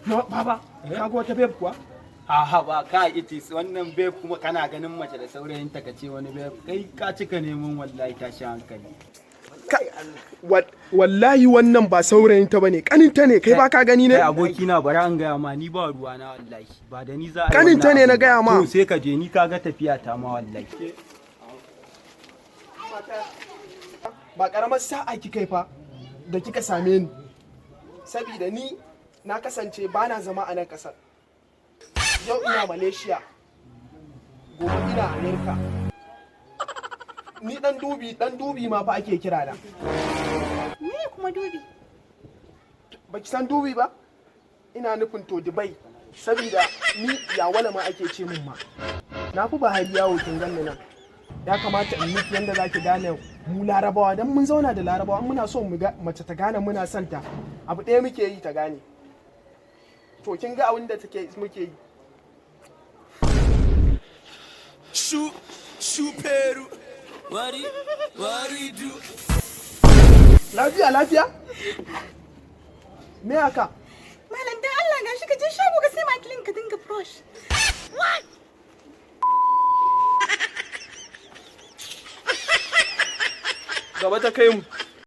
No, baba, ka ga wata babe kuwa? Aha, ba ka itis wannan babe kuma kana ganin mace da saurayinta ka ce wani babe, kai ka cika neman wallahi tashi hankali. Wallahi wannan ba saurayinta bane, kaninta ne, kai ba ka gani ne? Kai abokina, bari an gaya ma, ni ba ruwa na wallahi, ba da ni za a yi Kaninta wannan ne na abun ba. gaya ma. To sai ka je, ni ka ga tafiya ta ma wallahi. Ba karamar sa'a kika yi fa da kika same ni. Sabida ni na kasance ba na zama a nan kasar. Yau ina Malaysia, gobe ina America. Ni dan dubi, dan dubi ma fa ake kira na. Me kuma dubi? Baki san dubi ba? Ina nufin to Dubai, sabida ni yawala ma ake ce min ma. Na fi Buhari yawo, kin ganni nan. Ya kamata in miki yanda zaki gane mu Larabawa, dan mun zauna da Larabawa, in muna so mu ga mace ta gane muna son ta. Abu ɗaya muke yi ta gane. To kin ga abin da take muke yi. Shu, shuperu. Wari, wari do. Lafiya lafiya? Me haka? Malam, dan Allah gashi, ka je shago ka sai makilin ka dinga brush. What? Gaba ta kai mu.